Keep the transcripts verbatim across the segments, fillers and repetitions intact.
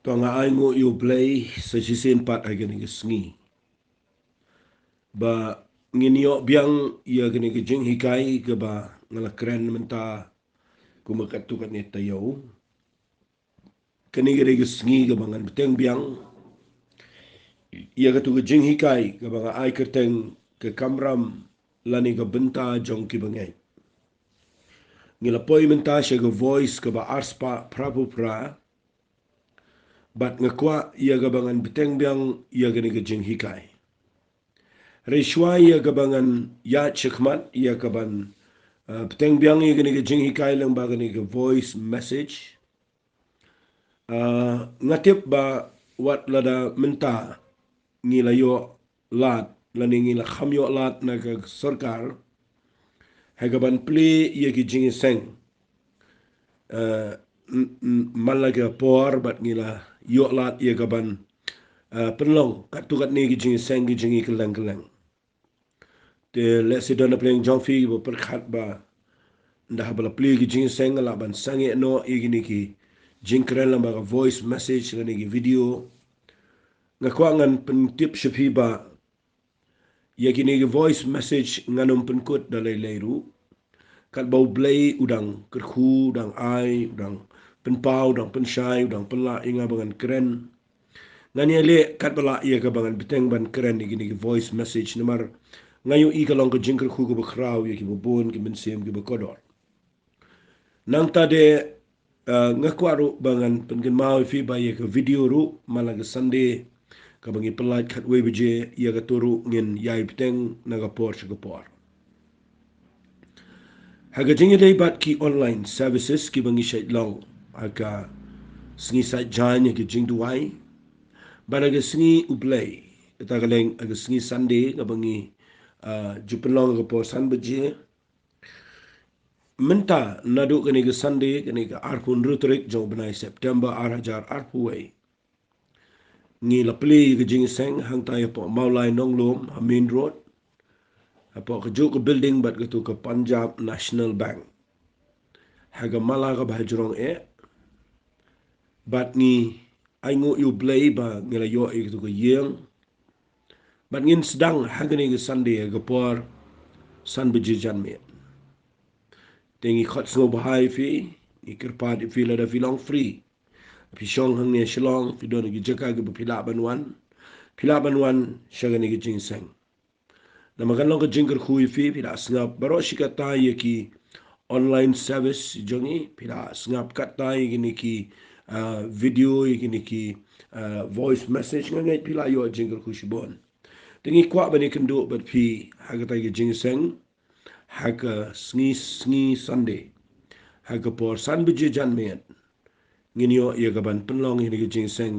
To nga ai nguh ïa U Blei sa shisien pat ha kane ka sngi ba ngin ïoh biang ïa kane ka jinghikai kaba nga la kren mynta kumba katto katne taïew. Kane ka dei ka sngi kaba ngan bteng biang ïa katto ka jinghikai kaba nga ai kyrteng ka kamram lane ka bynta jong ki bangeit. Ngi la poi mynta sha ka Voice kaba arspah phraphew phra. Bad nga kwah ïa kaba ngan bteng biang ïa kane ka jinghikai. Hynrei shuwa ïa kaba ngan ïaid shakhmat ïa kaban, uh, bteng biang ïa kane ka jinghikai lyngba kane ka voice message. Uh, nga tip ba wat lada mynta ngi la ïoh lad lane ngi la kham ïoh lad na ka sorkar ha kaban plie ïa ki jingïaseng. Uh, man la ka por bad ngi la ïoh lad ïa kaban, uh, pynlong katto katne ki jingïaseng ki jingïakylleng kylleng. Te lehse don na pdeng jong phi ba pyrkhat ba ynda haba la plie ki jingïaseng lah ban sangeh noh ïa kine ki jingkren lyngba ka voice message lane ki video. Nga kwah ngan pyntip sha phi ba ïa kine ki voice message ngan ym pynkut da lei lei ruh. Katba U Blei u dang kyrkhu, u dang ai, u dang pynpaw, u dang pynshai, u dang pynlah ïa nga ba ngan kren. Ngan ïaleh katba lah ïa kaba ngan bteng ban kren ïa kine ki voice message namar nga ïohi ka long ka jingkyrkhu kaba khraw ïa kiba bun ki mynsiem kiba kordor. Nangta de, uh, nga kwah ruh ba ngan pynkynmaw ïa phi ba ïa ka video ruh man la ka Sunday kaba ngi pynlait khatwei baje ïa kato ruh ngin ïai bteng na ka por sha ka por. Ha ka jingïadei bad ki online services kiba ngi shait long ha ka sngi Saitjaiñ ha ka jingduwai bad ha ka sngi U Blei, kata ka leng ha ka sngi Sunday kaba ngi, uh, ju pynlong ha ka por san baje. Mynta naduh kane ka Sunday, kane ka arphew hynriew tarik jong u bnai September ar hajar arphew wei. Ngi la plie ka jingïaseng hangta hapoh Mawlai Nonglum ha main road, hapoh kajuh ka building bad kato ka Punjab National Bank, ha ka mala kaba hajrong eh. Bad ngi ai nguh ïa U Blei ba ngi la ïoh ïa kato ka ïing. Bad ngin sdang ha kane ka Sunday ha ka por san baje janmiet. Te ngi khot sngewbha ïa phi, ngi kyrpad ïa phi lada phi long free, phi shong hangne Shillong, phi don ha ki jaka kiba phi lah ban wan, phi lah ban wan sha kane ka jingïaseng. Namar kan long ka jingkyrkhu ïa phi, phi lah sngap baroh shi katta ïa ki online service jong ngi, phi lah sngap katta ïa kine ki, uh, video, ïa kine ki, uh, voice message. Nga ngeit phi lah ïoh jingkyrkhu shibun. Te ngi kwah ban ïakynduh bad phi ha kata ka jingïaseng ha ka sngi, sngi Sunday ha ka por san baje janmiet. Ngin ïoh ïa kaban pynlong ïa kane ka jingïaseng,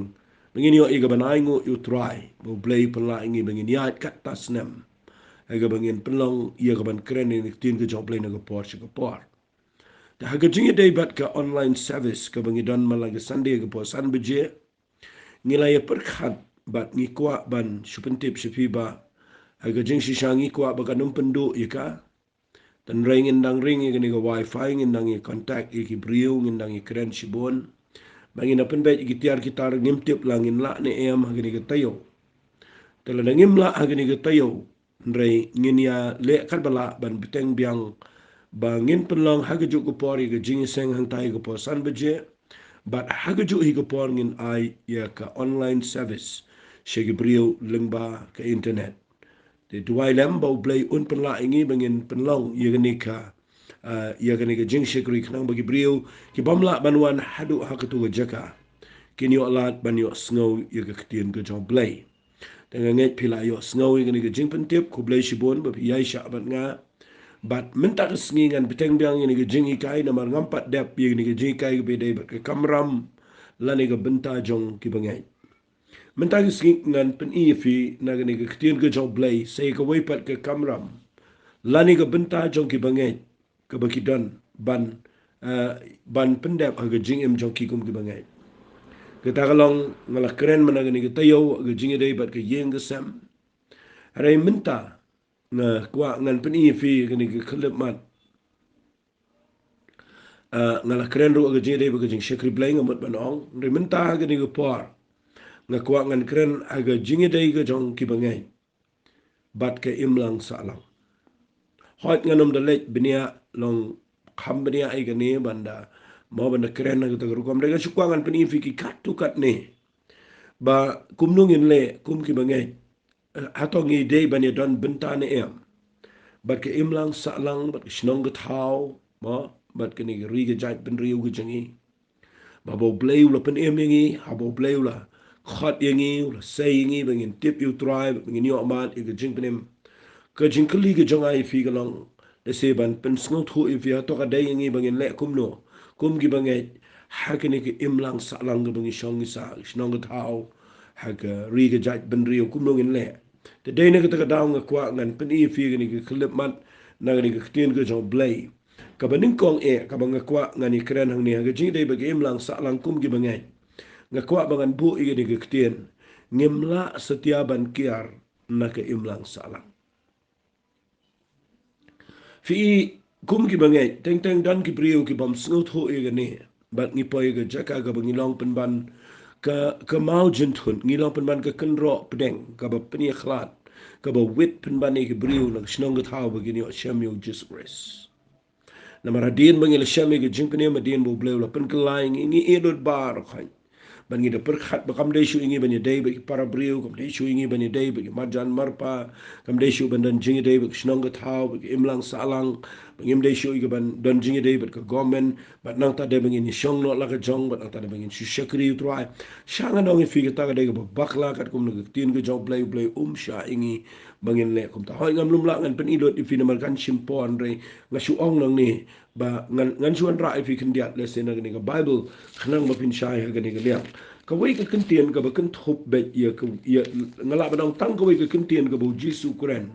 ngin ïoh ïa kaban ai nguh ïa U Trai ba U Blei u pynlah ïa ngi ba ngin ïaid katta snem ha kaba ngin pynlong ïa kaban kren ïa ka ktien ka jong U Blei na ka por sha ka por. Te ha ka jingïadei bad ka online service kaba ngi don man la ka Sunday ha ka por san baje, ngi la ïa pyrkhat bad ngi kwah ban shu pyntip sha phi ba ha ka jingshisha ngi kwah ba kan ym pynduh ïa ka. Tangba ngin dang ring ïa kane ka wifi, ngin dang ïa contact ïa ki briew, ngin dang ïa kren shibun. Ba ngin da pynbeit ïa ki tiar ki tar, ngim tip la ngin lah ne em ha kane ka taïew. Te lada ngim lah ha kane ka taïew, hynrei ngin ïaleh katba lah ban bteng biang ba ngin pynlong ha kajuh ka por ïa ka jingïaseng hangta ha ka por san baje. Bad ha kajuh hi ka por ngin ai ïa ka online service sha ki briew lyngba ka internet. Te duwai lem ba U Blei un pynlah ïa ngi ba ngin pynlong ïa kane ka, ah, ïa kane ka jingshakri khnang ba ki briew ki bym lah ban wan haduh ha kato ka jaka kin ïoh lad ban ïoh sngew ïa ka ktien ka jong U Blei. Te nga ngeit phi lah ïoh sngew ïa kane ka jingpyntip, khublei shibun ba phi ïaishah bad nga. Bad mynta ka sngi ngan bteng biang ïa kane ka jinghikai namar ngam pat dep ïa kane ka jinghikai kaba ïadei bad ka kamram lane ka bynta jong ki bangeit. Mynta ka sngi ngan pyni ïa phi na kane ka ktien ka jong U Blei sa ïa kawei pat ka kamram lane ka bynta jong ki bangeit kaba ki don ban, eh, ban pyndep ha ka jingim jong ki kum ki bangeit. Kata ka long nga la kren mynta kane ka taïew ha ka jingïadei bad ka ïing ka sem. Hynrei mynta nga kwah ngan pyni ïa phi kane ka khyllipmat Ah, nga la kren ruh ha ka jingïadei bad ka jingshakri Blei, nga mut ban ong. Hynrei mynta ha kane ka por nga kwah ngan kren ha ka jingïadei ka jong ki bangeit bad ka imlang sahlang. Hooid, ngan ym da leit bniah, long kham bniah ïa kane ban da, mo, ban da kren ha kata ka rukom. Hynrei nga shu kwah ngan pyni ïa phi ki katto katne ba kumno ngin leh kum ki bangeit. Eh, hato ngi dei ban ïadon bynta ne em bad ka imlang sahlang, bad ka shnong ka thaw, mo, bad kane ka ri ka jaitbynriew ka jong ngi, ba haba U Blei u la pynim ïa ngi, haba U Blei u la khot ïa ngi, u la sei ïa ngi ba ngin tip ïa U Trai, ba ngin ïoh mad ïa ka jingpynim, ka jingkylli ka jong nga ïa phi ka long, lehse ban pynsngewthuh ïa phi, hato ka dei ïa ngi ba ngin leh kumno kum ki bangeit ha kane ka imlang sahlang kaba ngi shong ngi sah, ka shnong ka thaw, ha ka ri ka jaitbynriew, kumno ngin leh? Te dei na kata ka daw nga kwah ngan pyni ïa phi kane ka khyllipmat na kane ka ktien ka jong U Blei, kaba nyngkong eh, kaba nga kwah ngan ïakren hangne ha ka jingïadei bad ka imlang sahlang kum ki bangeit. Nga kwah ba ngan buh ïa kane ka ktien: Ngim lah satia ban kiar na ka imlang sahlang. Phi i, kum ki bangeit, teng teng don ki briew ki bym sngewthuh ïa kane. Bad ngi poi ha ka jaka kaba ngi long pynban ka, ka maw jynthut, ngi long pynban ka kynroh pdeng kaba pynïakhlad, kaba wit pynban ïa ki briew na ka shnong ka thaw ba kin ïoh shem ïa U Jisu Khrist. Namar hadien ba ngi la shem ïa ka jingpynim, hadien ba U Blei u la pynkylla ïa ngi, ngi ïeh lut baroh khoit. Bad ngi da pyrkhat ba kam dei shuh ïa ngi ban ïadei bad ki para briew, kam dei shuh ïa ngi ban ïadei bad ki marjan marpa, kam dei shuh ban don jingïadei bad ka shnong ka thaw, bad ka imlang sahlang, ba ngim dei shuh ïa ka ban don jingïadei bad ka government, bad nangta dei ba ngin ïashong noh la ka jong, bad nangta dei ba ngin shu shakri U Trai. Sha ngan ong ïa phi, kata ka dei kaba bakla katkum na ka ktien ka jong U Blei, U Blei um shah ïa ngi ba ngin leh kumta. Hooid, ngam lum lah ngan pyni lut ïa phi namar kan shim por, hynrei nga shu ong nangne ba ngan, ngan shu wanrah ïa phi khyndiat lehse na kane ka Baibl khnang ba phin shai ha kane ka liang. Kawei ka kyntien kaba kynthup beit ïa ka, ïa, nga lah ban ong tang kawei ka kyntien kaba U Jisu u kren,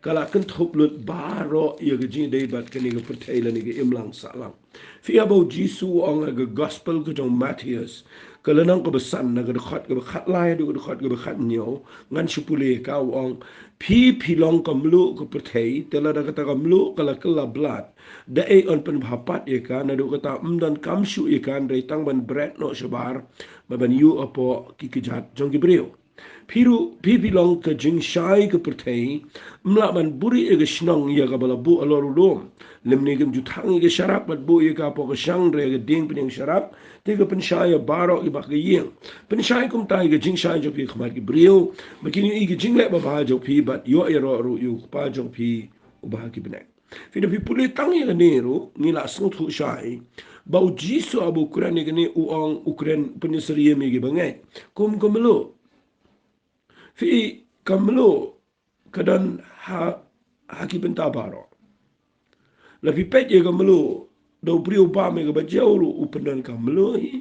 ka la kynthup lut baroh ïa ka jingïadei bad kane ka pyrthei lane ka imlang sahlang. Phi i, haba U Jisu u ong ha ka Gospel ka jong u Mathaios, ka lynnong kaba san, na ka dkhot kaba khatlai haduh ka dkhot kaba khathynñiew, ngan shu pule ïa ka, u ong: Phi, phi long ka mluh ka pyrthei, te lada kata ka mluh ka la kylla blad, da ei yn pynbha pat ïa ka? Naduh kata ym donkam shuh ïa ka, hynrei tang ban bret noh shabar, bad ban ïuh hapoh ki kjat jong ki briew. Phi ruh, phi, phi long ka jingshai ka pyrthei. Ym lah ban buhrieh ïa ka shnong ïa kaba la buh halor u lum. Lymne kim ju thang ïa ka sharap bad buh ïa ka hapoh ka shang, hynrei ha ka dieng pynïeng sharap, te ka pynshai ïa baroh kiba ha ka ïing. Pynshai kumta ïa ka jingshai jong phi ha khmat ki briew, ba kin ïohi ïa ka jingleh babha jong phi bad ïoh ïaroh ruh ïa U Kpa jong phi uba ha ki bneng. Phi, da phi pule tang ïa kane ruh ngi la sngewthuh shai ba U Jisu haba u kren ïa kane, u ong, u kren pynïasyriem ïa ki bangeit kum ka mluh. Phi i, ka mluh ka don ha, ha ki bynta baroh. La phi peit ïa ka mluh, da u briew u bam ïa kaba jew ruh u pyndonkam mluh hi.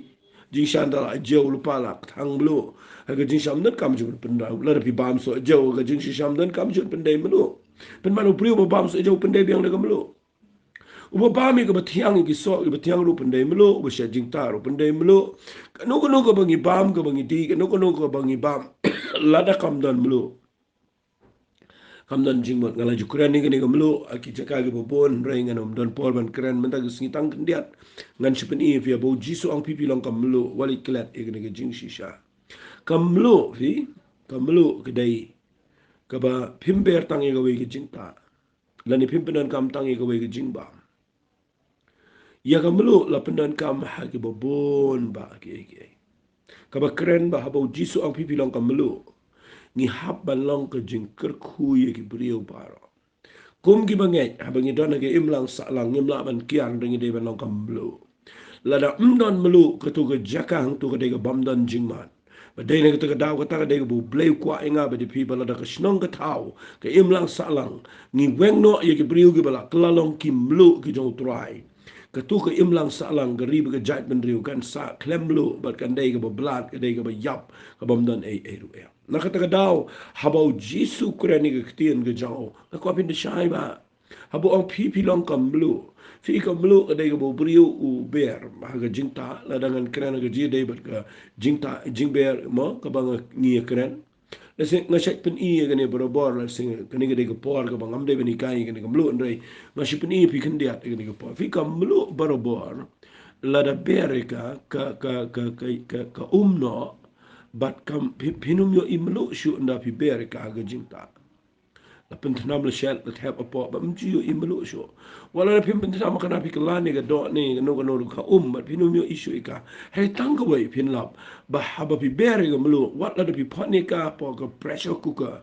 Jingshisha da la jew lypa la kthang mluh, ha ka jingshisha ym donkam shuh ban pyndei. Lada phi bam soh jew ha ka jingshisha ym donkam shuh ban pyndei mluh. Pynban u briew uba bam soh jew u pyndei biang da ka mluh. Uba bam ïa kaba thiang, ïa ki soh kiba thiang ruh u pyndei mluh, uba shet jingtah ruh u pyndei mluh. Kano kano kaba ngi bam, kaba ngi dih, kano kano kaba ngi bam, lada kam don mluh, kam don jingmut. Nga la ju kren ïa kane ka mluh ha ki jaka kiba bun, hynrei ngan ym don por ban kren mynta ka sngi, tang khyndiat ngan shu pyni ïa phi ba U Jisu u ong: Phi, phi long ka mluh, wat leit klet ïa kane ka jingshisha. Ka mluh, phi, ka mluh ka dei kaba phim ber tang ïa kawei ka jingtah, lane phim pyndonkam tang ïa kawei ka jingbam. Ïa ka mluh la pyndonkam ha kiba bun bah kiei kiei. Kaba kren ba haba U Jisu u ong: Phi, phi long ka mluh, ngi hap ban long ka jingkyrkhu ïa ki briew baroh. Kum ki bangeit, haba ngi don ha ka imlang sahlang, ngim lah ban kiar, hynrei ngi dei ban long ka mluh. Lada ym don mluh, kato ka jaka hangto ka dei ka bym don jingmut. Ba dei na kata ka daw, kata ka dei kaba U Blei u kwah ïa nga bad ïa phi, ba lada ka shnong ka thaw, ka imlang sahlang, ngi weng noh ïa ki briew kiba la kylla long ki mluh ki jong U Trai, kato ka imlang sahlang, ka ri bad ka jaitbynriew, kan sah khlem mluh bad kan dei kaba blad, ka dei kaba ïap, ka bym don ei ei ruh ei. Na kata ka daw, haba U Jisu u kren ïa ka ktien ka jong u, nga kwah phin da shai ba haba u ong: Phi, phi long ka mluh. Phi, ka mluh ka dei kaba u briew u ber ha ka jingtah, lada ngan kren ha ka jingïadei bad ka jingtah, jingber, mo, kaba ngi ïa kren. Lehse nga shait pyni ïa kane barabor, lehse kane ka dei ka por kaba ngam dei ban hikai ïa kane ka mluh, hynrei nga shait pyni ïa phi khyndiat ïa kane ka por. Phi, ka mluh barabor, lada ber ïa ka, ka, ka um noh, bad kam, phi, phin ym ïohi mluh shuh ynda phi ber ïa ka ha ka jingtah. La pynthnam la shet la thep hapoh, bad ym ju ïohi mluh shuh. Wat lada phim pynthnam, kane phi kylla ne ka doh ne kano kano ruh, ka um, bad phin ym ïohi shuh ïa ka. Hynrei tang kawei phin lap, ba haba phi ber ïa ka mluh, wat lada phi phot ne ka hapoh ka pressure cooker,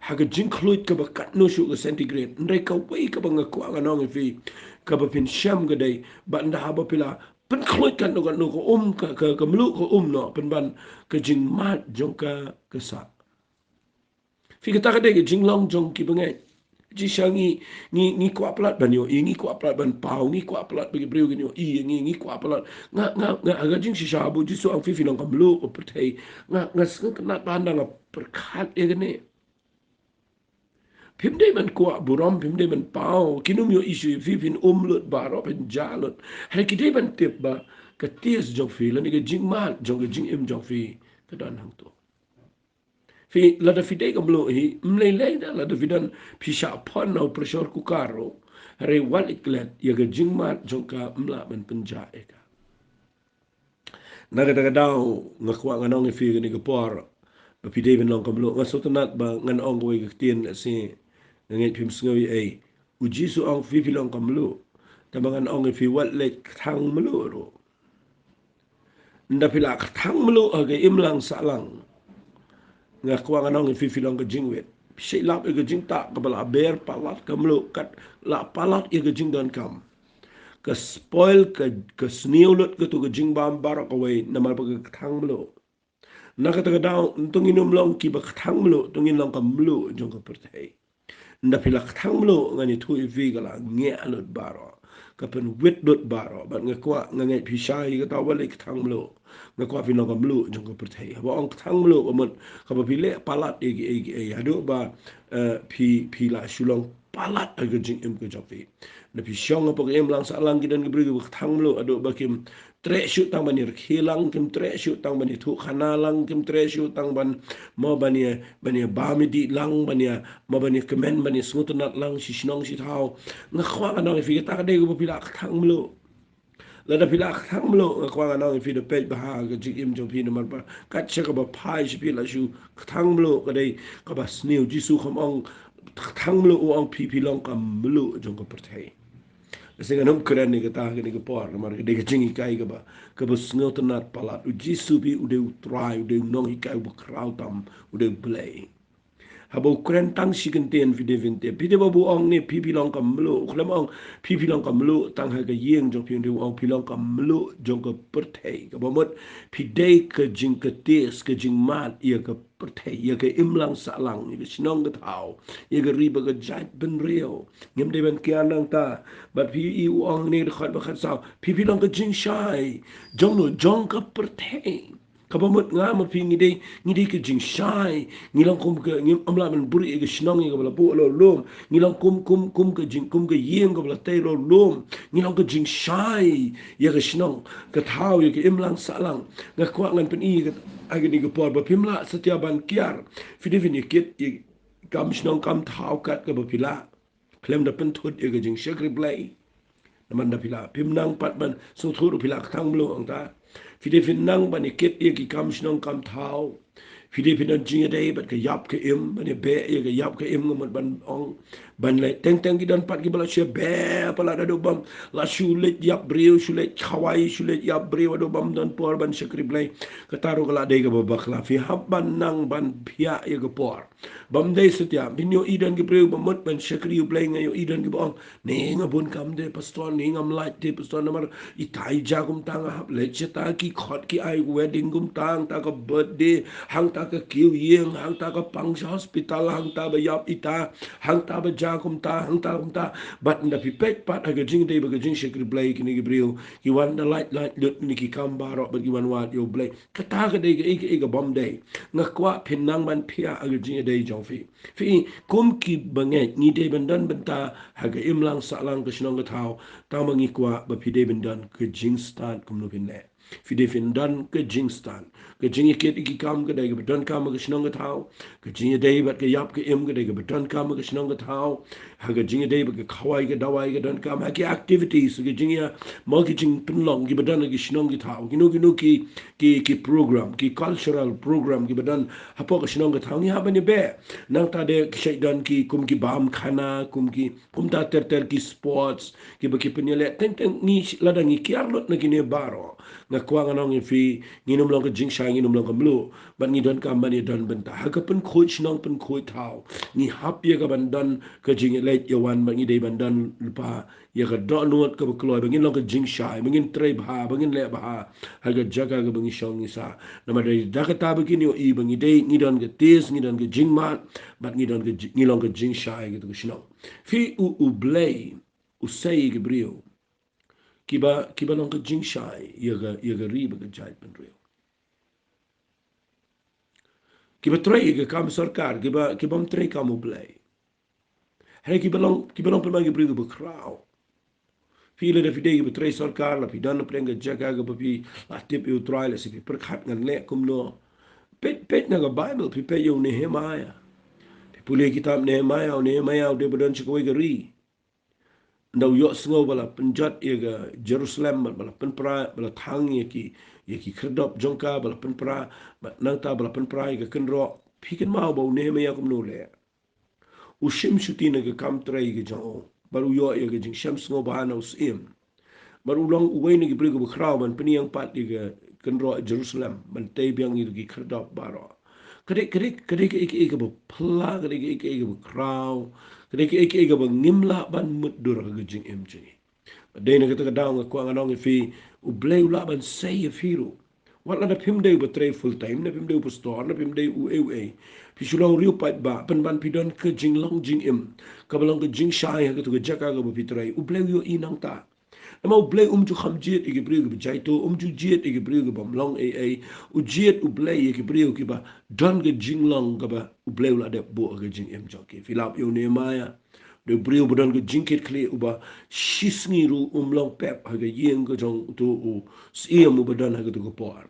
ha ka jingkhluit kaba katno shuh ka centigrade, hynrei kawei kaba nga kwah ngan ong ïa phi, kaba phin shem ka dei, ba ynda haba phi la pynkhluit katno katno, ka um, ka, ka, ka mluh ka um noh, pynban ka jingmad jong ka ka sah. Phi, kata ka dei ka jinglong jong ki bangeit. Shisha ngi, ngi, ngi kwah palat ban ïohi, ngi kwah palat ban paw, ngi kwah palat ba ki briew kin ïohi ïa ngi, ngi kwah palat. Nga, nga, nga, ha ka jingshisha ba U Jisu u ong phi, phi long ka mluh ka pyrthei, nga, nga sngewtynnat ba nga pyrkhat ïa kane. Phim dei ban kwah burom, phim dei ban paw, kin ym ïohi shuh ïa phi, phin um lut baroh, phin jah lut. Hynrei ki dei ban tip ba ka taste jong phi lane ka jingmad jong ka jingim jong phi ka don hangto. Phi, lada phi dei ka mluh hi, ym lei lei da lada phi don, phi shah phon na u pressure cooker ruh, hynrei wat leit klet, ïa ka jingmad jong ka ym lah ban pynjah ïa ka. Na kata ka daw nga kwah ngan ong ïa phi kane ka por, ba phi dei ban long ka mluh. Nga sngewtynnat ba ngan ong kawei ka ktien, lehse nga ngeit phim sngew ei ei. U Jisu u ong phi, phi long ka mluh. Tangba ngan ong ïa phi, wat leit kthang mluh ruh. Ynda phi la kthang mluh ha ka imlang sahlang, nga kwah ngan ong ïa phi, phi long ka jingwit. Phi shait lap ïa ka jingtah kaba la ber palat ka mluh, kat la palat ïa ka jingdonkam. Ka spoil, ka, ka sniew lut kato ka jingbam baroh kawei namar ba ka kthang mluh. Na kata ka daw, to ngin ym long kiba kthang mluh, to ngin long ka mluh jong ka pyrthei. Ynda phi la kthang mluh, ngan ïathuh ïa phi, ka la ngeh lut baroh, ka pynwit lut baroh. Bad nga kwah, nga ngeit phi shai kata, wat leit kthang mluh. Nga kwah phin long ka mluh jong ka pyrthei. Haba ong kthang mluh, ka mut kaba phi leh palat ïa kiei kiei, haduh ba, eh, phi, phi la shu long palat ha ka jingim ka jong phi. Ynda phi shong hapoh ka imlang sahlang, ki don ki briew kiba kthang mluh haduh ba kim treh shuh tang ban ïa rkhie lang, kim treh shuh tang ban ïathuh khana lang, kim treh shuh tang ban, mo ban ïa, ban ïa bam ïa dih lang, ban ïa, mo ban ïa kmen, ban ïa sngewtynnat lang shi shnong shi thaw. Nga kwah ngan ong ïa phi, kata ka dei kaba phi la kthang mluh. Lada phi la kthang mluh, nga kwah ngan ong ïa phi, da peit bha ha ka jingim jong phi namar ba kat sha kaba phai sha phi la shu kthang mluh, ka dei kaba sniew. Jisu kam ong kthang mluh, u ong phi, phi long ka mluh jong ka pyrthei. Lehse ngan ym kren ïa kata ha kane ka por namar ka dei ka jinghikai kaba, kaba sngewtynnat palat. U Jisu phi u dei u Trai, u dei u nonghikai uba khraw tam, u dei U Blei. Haba u kren tang shi kyntien, phi dei phin tip. Phi dei ba u ong ne phi, phi long ka mluh, u khlem ong phi, phi long ka mluh tang ha ka ïing jong phi, u ong phi long ka mluh jong ka pyrthei. Kaba mut phi dei ka jing, ka taste, ka jingmad ïa ka pyrthei, ïa ka imlang sahlang, ïa ka shnong ka thaw, ïa ka ri bad ka jaitbynriew. Ngim dei ban kiar nangta. Bad phi i u ong ne dkhot ba khatsaw, phi, phi long ka jingshai jong no, jong ka pyrthei. Kaba mut nga ma phi ngi dei, ngi dei ka jingshai. Ngi long kum ka, ngim, ym lah ban buhrieh ïa ka shnong ïa kaba la buh halor lum. Ngi long kum, kum, kum ka jing, kum ka ïing kaba la tei halor lum. Ngi long ka jingshai ïa ka shnong ka thaw, ïa ka imlang sahlang. Nga kwah ngan pyni ïa ka, ha kane ka por ba phim lah satia ban kiar. Phi dei phin ïa kit ïa ka kam shnong kam thaw kat kaba phi lah, khlem da pynthut ïa ka jingshakri Blei. Namar da phi la, phim nang pat ban sngewthuh ruh phi la kthang mluh hangta. Phi dei phin nang ban ïa kit ïa ki kam shnong kam thaw. Phi dei phin don jingïadei bad ka ïap ka im, ban ïa beh ïa ka ïap ka im, nga mut ban ong, ban leh teng teng ki don pat kiba la shu beh palat haduh bym, la shu leit ïap briew, shu leit khawai, shu leit ïap briew haduh bym don por ban shakri Blei. Kata ruh ka la dei kaba bakla. Phi hap ban nang ban phiah ïa ka por. Bym dei satia, phin ïohi don ki briew ba mut ban shakri U Blei, nga ïohi don kiba ong, ne nga bun kam de pastor, ne ngam lait de pastor, namar ita i ja kumta, nga hap leit shata ki khot ki ai wedding kumta, hangta ka birthday, hangta ka kiew ïing, hangta ka pang sha hospital, hangta ba ïap ita, hangta ba ja kumta, hangta kumta. Bad ynda phi peit pat ha ka jingdei bad ka jingshakri Blei, kine ki briew ki wan da lait lait lut ne ki kam baroh bad ki wan wad ïa U Blei. Kata ka dei kaei kaei ka bym dei. Nga kwah phin nang ban phiah ha ka jingïadei jong phi. Phi, kum ki bangeit ngi dei ban don bynta ha ka imlang sahlang ka shnong ka thaw, tangba ngi kwah ba phi dei ban don ka jingstad kumno phin leh. Phi dei phin don ka jingstad. Ka jingïakit ïa ki kam ka dei kaba donkam ha ka shnong ka thaw. Ka jingïadei bad ka ïap ka im ka dei kaba donkam ha ka shnong ka thaw. Ha ka jingïadei bad ka khawai ka dawai ka donkam. Ha ki activities, ka jingïa, mo ki jingpynlong kiba don ha ki shnong ki thaw. Kino kino ki, ki, ki program, ki cultural program kiba don hapoh ka shnong ka thaw. Ngi hap ban ïabeh. Nangta de ki shait don ki kum ki bam khana, kum ki, kumta ter ter ki sports, kiba ki pynïaleh. Teng teng ngi sh-, lada ngi kiar lut na kine baroh, nga kwah ngan ong ïa phi, ngin ym long ka jingshai, ngin ym long ka mluh. Bad ngi donkam ban ïadon bynta ha ka pynkhuid shnong pynkhuid thaw. Ngi hap ïa ka ban don ka jingïaleit ïawan, bad ngi dei ban don lypa ïa ka dohnud kaba kloi, ba ngin long ka jingshai, ba ngin trei bha, ba ngin leh bha ha ka jaka kaba ngi shong ngi sah. Namar dei da kata ba kin ïohi ba ngi dei, ngi don ka tis, ngi don ka jingmad, bad ngi don ka ji-, ngi long ka jingshai ïa katu ka shnong. Phi, u, U Blei u sei ïa ki briew kiba, kiba long ka jingshai ïa ka, ïa ka ri bad ka jaitbynriew. Kiba trei ïa ka kam sorkar, kiba, kibym trei kam U Blei. Hynrei kiba long, kiba long pynban ki briew kiba khraw. Phi, lada phi dei kiba trei sorkar, la phi don na pdeng ka jaka kaba phi la tip ïa U Trai, lehse phi pyrkhat ngan leh kumno. Peit, peit na ka Baibl, phi peit ïa u Nehemaïah. Phi pule kitab Nehemaïah, u Nehemaïah u dei ba don sha kawei ka ri. Ynda u ïohsngew ba la pynjot ïa ka Jerusalem, bad ba la pynpra, ba la thang ïa ki, ïa ki khyrdop jong ka, ba la pynpra, bad nangta ba la pynpra ïa ka kynroh. Phi kynmaw ba u Nehemaïah kumno u leh. U shim shuti na ka kam trei ka jong u, bad u ïoh ïa ka jingshem sngewbha na u syiem. Bad u long uwei na ki briew kiba khraw ban pynïeng pat ïa ka kynroh Jerusalem, ban tei biang ïa ki khyrdop baroh. Ka dei, ka dei, ka dei kaei kaei kaba phylla, ka dei kaei kaei kaba khraw, ka dei kaei kaei kaba ngim lah ban mutdur ha ka jingim jong ngi. Dei na kata ka daw nga kwah ngan ong ïa phi, U Blei u lah ban sei ïa phi ruh. Wat lada phim dei uba trei full time, ne phim dei u pastor, ne phim dei uei uei. Phi shu long u riew paidbah, pynban phi don ka jinglong jingim kaba long ka jingshai ha katu ka jaka kaba phi trei. U Blei u ïohi nangta. Namar U Blei um ju kham jied ïa ki briew kiba jaituh, um ju jied ïa ki briew kibym long ei ei. U jied U Blei ïa ki briew kiba don ka jinglong kaba U Blei u la dep buh ha ka jingim jong ki. Phi lap ïa u Nehemaïah. Dei u briew ba don ka jingkitkhlieh, uba shisngi ruh um long pep ha ka ïing ka jong utu u syiem uba don ha katu ka por.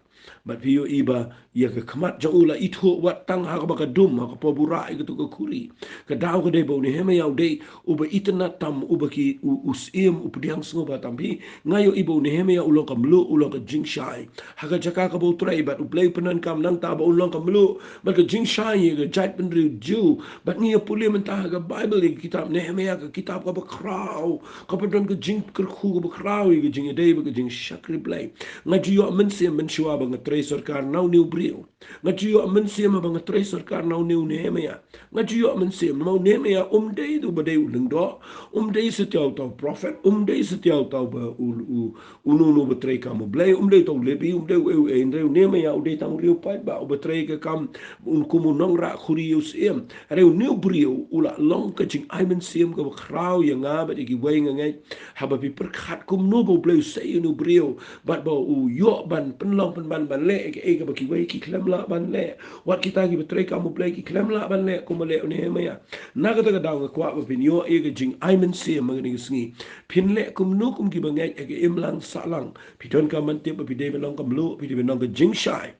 Bad phi ïohi ba ïa ka khmat jong u la ithuh wat tang ha kaba ka dum, ha ka por ba u rah ïa katu ka khuri. Ka daw ka dei ba u Nehemaïah u dei uba itynnad tam, uba ki u, u syiem u pdiang sngewbha tam. Phi, nga ïohi ba u Nehemaïah u long ka mluh, u long ka jingshai ha ka jaka kaba u trei, bad U Blei u pyndonkam nangta ba un long ka mluh bad ka jingshai ïa ka jaitbynriew Jiw. Bad ngi ïa pule mynta ha ka Baibl, ïa ka kitab Nehemaïah, ka kitab kaba khraw, kaba don ka jingkyrkhu kaba khraw ïa ka jingïadei bad ka jingshakri Blei. Nga ju ïoh mynsiem mynshuwa ba nga trei sorkar na une u briew. Nga ju ïoh mynsiem ba nga trei sorkar na une u Nehemaïah. Nga ju ïoh mynsiem, namar u Nehemaïah um dei uba dei u lyngdoh, um dei satia uta u prophet, um dei satia uta uba u, u, uno uno uba trei kam U Blei, um dei uta u Lebi, um dei uei uei, hynrei u Nehemaïah u dei tang u riew paidbah uba trei ka kam, un kum u nongrah khuri ïa u syiem. Hynrei une u briew u la long ka jingai mynsiem kaba khraw ïa nga bad ïa kiwei nga ngeit. Haba phi pyrkhat kumno ba U Blei u sei ïa une u briew, bad ba u ïoh ban pynlong pynban ban leh ïa kaei kaba kiwei ki khlem lah ban leh. Wat kita kiba trei kam U Blei ki khlem lah ban leh kumba leh u Nehemaïah. Na kata ka daw nga kwah ba phin ïoh ïa ka jingai mynsiem ha kane ka sngi. Phin leh kumno kum kiba ngeit ha ka imlang sahlang. Phi donkam ban tip ba phi dei ban long ka mluh, phi dei ban long ka jingshai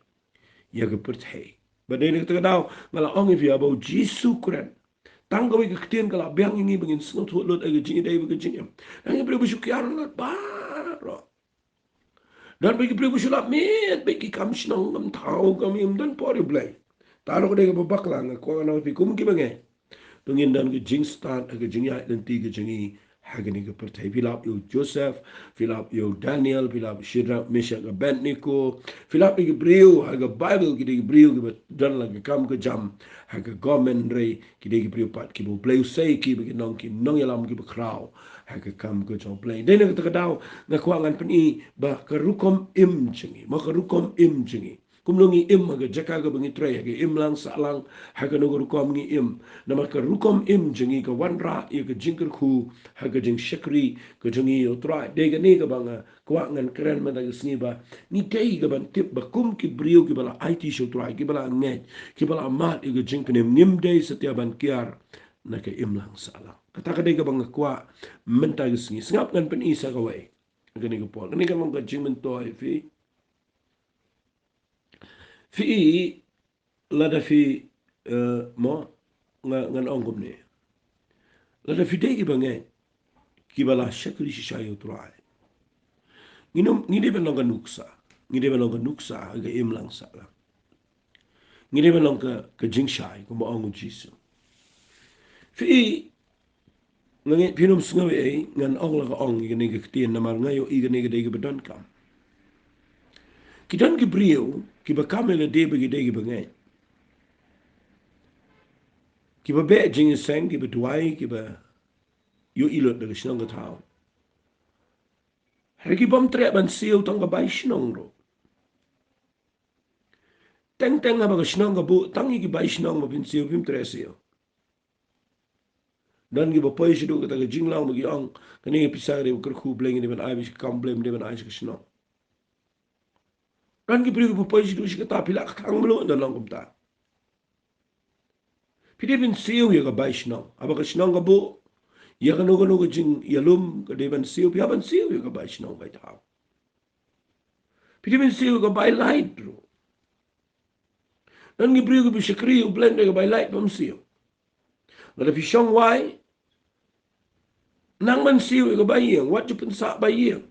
ïa ka pyrthei. Bad dei na kata ka daw nga la ong ïa phi ba U Jisu u kren. Tang kawei ka ktien ka la biang ïa ngi ba ngin sngewthuh lut ïa ka jingïadei bad ka jingim. Nang ïa ki briew ba shu kiar lut baroh. Don ba ki briew ba shu lap miet bad ki kam shnong kam thaw kam im, don por ïa U Blei. Tang ruh ka dei kaba bakla, nga kwah ngan ong ïa phi kum kiba ngeit. To ngin don ka jingstad ha ka jingïaid lynti ka jong ngi ha kane ka pyrthei. Phi lap ïa u Joseph, phi lap ïa u Daniel, phi lap Shadrach, Meshach, Abednego. Phi lap ïa ki briew ha ka Baibl, ki dei ki briew kiba don la ka kam ka jam ha ka government, hynrei ki dei ki briew pat kiba U Blei u sei ïa ki ba kin long ki nongïalam kiba khraw ha ka kam ka jong U Blei. Dei na kata ka daw nga kwah ngan pyni ba ka rukom im jong ngi, mo ka rukom im jong ngi, kumno ngi im ha ka jaka kaba ngi trei, ha ka imlang sahlang, ha kano ka rukom ngi im. Namar ka rukom im jong ngi ka wanrah ïa ka jingkyrkhu ha ka jingshakri ka jong ngi ïa U Trai. Dei kane kaba nga kwah ngan kren mynta ka sngi ba ngi dei ka ban tip ba kum ki briew kiba la aiti sha U Trai, kiba la ngeit, kiba la mad ïa ka jingpynim, ngim dei satia ban kiar na ka imlang sahlang. Kata ka dei kaba nga kwah mynta ka sngi. Sngap ngan pyni sa kawei. Kane ka por, kane ka long ka jingmyntoi ïa phi. Phi i, lada phi, eh, mo, nga, ngan ong kumne. Lada phi dei kiba ngeit, kiba la shakri shisha ïa u Trai. Ngi nym, ngi dei ban long ka nuksa. Ngi dei ban long ka nuksa ha ka imlang sahlang. Ngi dei ban long ka, ka jingshai, kumba ong u Jisu. Phi i, nga ngeit phin ym sngew ei, ngan ong la ka ong ïa kane ka ktien namar nga ïohi kane ka dei kaba donkam. Ki don ki briew kiba kam ïa lade ba ki dei kiba ngeit. Kiba beh jingïaseng, kiba duwai, kiba ïohi lut da ka shnong ka thaw. Hynrei ki bym treh ban siew tang ka bai shnong ruh. Teng teng haba ka shnong ka buh, tang ïa ki bai shnong ba phin siew, phim treh siew. Don kiba poi shaduh kata ka jinglong ba ki ong, kane ka pisa ka dei ba kyrkhu, Blei ngi dei ban ai ba shi kam, Blei ngi dei ban ai sha ka shnong. Don ki briew kiba poi shaduh shi kata, phi lah ka thang mluh, don long kumta. Phi dei ban siew ïa ka bai shnong. Haba ka shnong ka buh ïa kano kano ka jingïalum, ka dei ban siew, phi hap ban siew ïa ka bai shnong, bai thaw. Phi dei ban siew ïa ka bai lait ruh. Don ki briew kiba shakri ïa u Blei da ka bai lait bym siew. Lada phi shong wai, nang ban siew ïa ka bai ïing, wat ju pynsah bai ïing.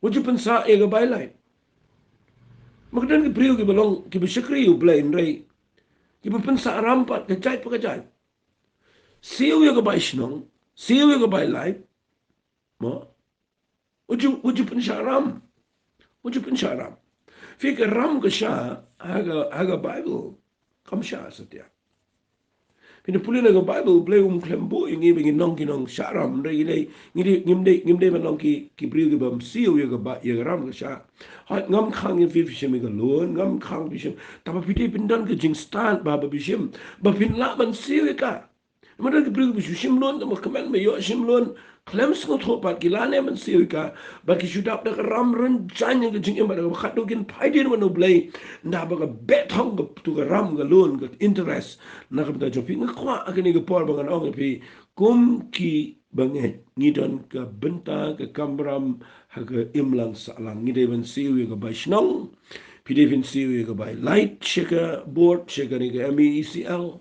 Wat ju pynsah ïa ka bai lait. Ma ka don ki briew kiba long, kiba shakri ïa u Blei hynrei kiba pynsah ram pat ka jait pa ka jait. Siew ïa ka bai shnong, siew ïa ka bai lait. Mo? Wat ju, wat ju pynshah ram. Wat ju pynshah ram. Phi, ka ram ka shah ha ka, ha ka Baibl kam shah satia. Phin pule na ka Baibl, Blei um khlem buh ïa ngi ba ngin long ki nongshah ram, hynrei ngi dei, ngi dei, ngim dei, ngim dei ban long ki, ki briew ki bym siew ïa ka ba, ïa ka ram ka shah. Hooid, ngam khang ïa phi, phi shim ïa ka loan, ngam khang phi shim. Tangba phi dei phin don ka jingstad ba, ba phi shim, ba phin lah ban siew ïa ka. Namar don ki briew kiba shu shim loan, tangba kmen ba ïoh shim loan, khlem sngewthuh pat, ki la ne ban siew ïa ka, bad ki shu dap da ka ram rynjang ïa ka jingim, bad kaba khatduh kin phai dien ban u Blei, naba ka beh thong katu ka ram, ka loan, ka interest. Na ka bynta jong phi, nga kwah ha kane ka por ba ngan ong ïa phi, kum kiba ngeit, ngi don ka bynta, ka kamram ha ka imlang sahlang. Ngi dei ban siew ïa ka bai shnong, phi dei phin siew ïa ka bai lait sha ka board, sha kane ka M E E C L.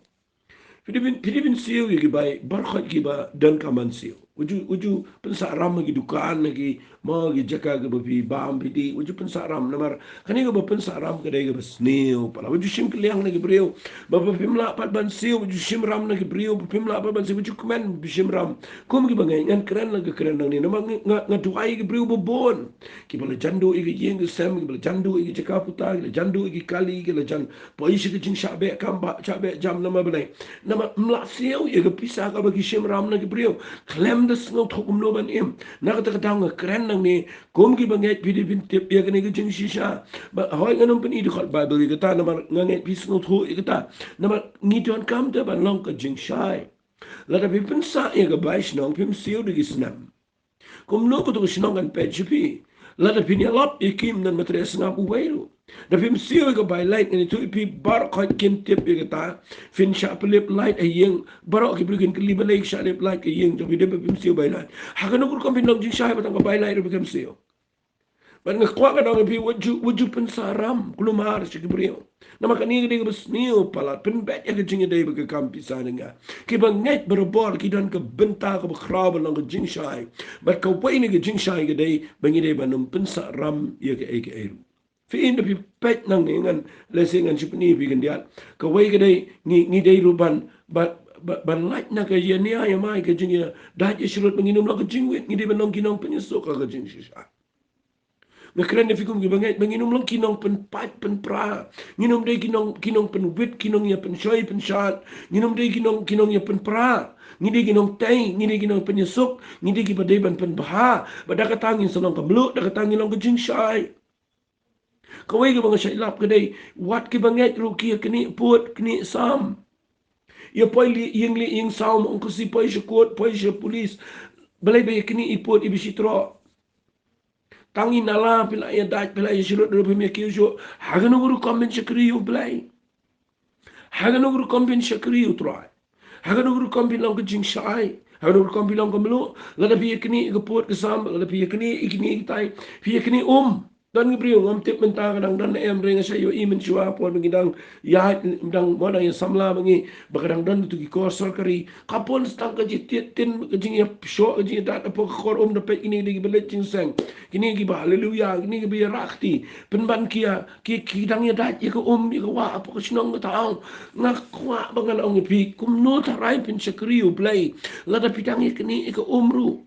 Phi dei phin, phi dei phin siew ïa ki bai baroh kiba donkam ban siew. Wat ju, wat ju pynsah ram ha ki dukan, ha ki, mo, ki jaka kiba phi bam phi dih. Wat ju pynsah ram namar kane kaba pynsah ram ka dei kaba sniew palat. Wat ju shim kylliang na ki briew ba, ba phim lah pat ban siew. Wat ju shim ram na ki briew ba phim lah pat ban siew. Wat ju kmen, wat ju shim ram. Kum kiba ngeit, ngan kren la ka kren nangne namar nga, nga, nga duwai ïa ki briew ba bun. Kiba la jan duh ïa ka ïing ka sem, kiba la jan duh ïa ka jaka puta, kiba la jan duh ïa ki kali, kiba la jan poi sha ka jingshah beh kam, ba shah beh jam namar balei? Namar ym lah siew ïa ka pisa kaba ki shim ram na ki briew. Khlem da sngewthuh kumno ban im. Na kata ka daw nga kren nangne, kum kiba ngeit phi dei phin tip ïa kane ka jingshisha. Bad hooid ngan ym pyni dkhot Baibl ïa kata namar nga ngeit phi sngewthuh ïa kata. Namar ngi donkam te ban long ka jingshai. Lada phi pynsah ïa ka bai shnong, phim siew da ki snem. Kumno katu ka shnong kan peit sha phi? Lada phin ïalap ïa ki ym don ba treh sngap uwei ruh. Da phim siew ïa ka bai lait, ngan ïathuh ïa phi baroh khoit kin tip ïa kata. Phin shah pynlip lait ha ïing, baroh ki briew kin kylli balei ki shah lip lait ha ïing jong phi, dei ba phim siew bai lait. Ha kano ka rukom phin long jingshai ba tang ka bai lait ruh phi khlem siew. Bad nga kwah ka dang ïa phi, wat ju, wat ju pynsah ram kulmar sha ki briew. Namar kane ka dei kaba sniew palat, pynbeit ïa ka jingïadei bad ka kam pisa na nga. Kiba ngeit barabor ki don ka bynta kaba khraw ban long ka jingshai. Bad kawei na ka jingshai ka dei ba ngi dei ban ym pynsah ram ïa kaei kaei ruh. Phi, ynda phi peit nangne, ngan lehse ngan shu pyni ïa phi khyndiat. Kawei ka dei ngi, ngi dei ruh ban, ban, ban, ban lait na ka ïa nia ïa mai, ka jingïadait ïa shlur, ba ngin ym long ka jingwit, ngi dei ban long ki nongpynïasuk ha ka jingshisha. Nga kren ïa phi kum kiba ngeit ba ngin ym long ki nongpynpait pynpra. Ngin ym dei ki nong, ki nongpynwit, ki nongïapynshoi pynshad. Ngin ym dei ki nong, ki nongïapynpra. Ngi dei ki nongtei, ngi dei ki nongpynïasuk, ngi dei kiba dei ban pynbha. Bad da kata ngin sa long ka mluh, da kata ngin long ka jingshai. Kawei kaba nga shait lap ka dei, wat kiba ngeit ruh ki ïa knieh pud knieh sam. Ïa poi leh ïing leh ïing saw, ong ka sipoi sha kot, poi sha pulit. Balei ba ïa knieh ïa pud ïa ba shi troh. Tang i nala phi la ïa dait, phi la ïa shlur, ruh phim ïa kiew shuh. Ha kano ka rukom phin shakri ïa u Blei? Ha kano ka rukom phin shakri ïa u Trai? Ha kano ka rukom phin long ka jingshai? Ha kano ka rukom phin long ka mluh? Lada phi ïa knieh ïa ka pud ka sam, lada phi ïa knieh ïa knieh ïa kitai, phi ïa knieh um. Don ki briew ngam tip mynta ka dang don ne em, hynrei nga shu ïohi mynshuwa por ba ngi dang ïa, dang mo dang ïa samla ba ngi, ba ka dang don tu ki kor sorkari. Ka pun sa tang ka jingtied tin, ka jingïapshoh, ka jingïadait hapoh ka kor um, da peit kine ki ba leit jingseng, kine ki ba haleluya, kine ki ba ïarap kti. Pynban ki ïa, ki, ki dang ïadait ïa ka um, ïa ka wah hapoh ka shnong ka thaw. Nga kwah ba ngan ong ïa phi, kumno tharai phin shakri U Blei lada phi dang ïa kane ïa ka um ruh.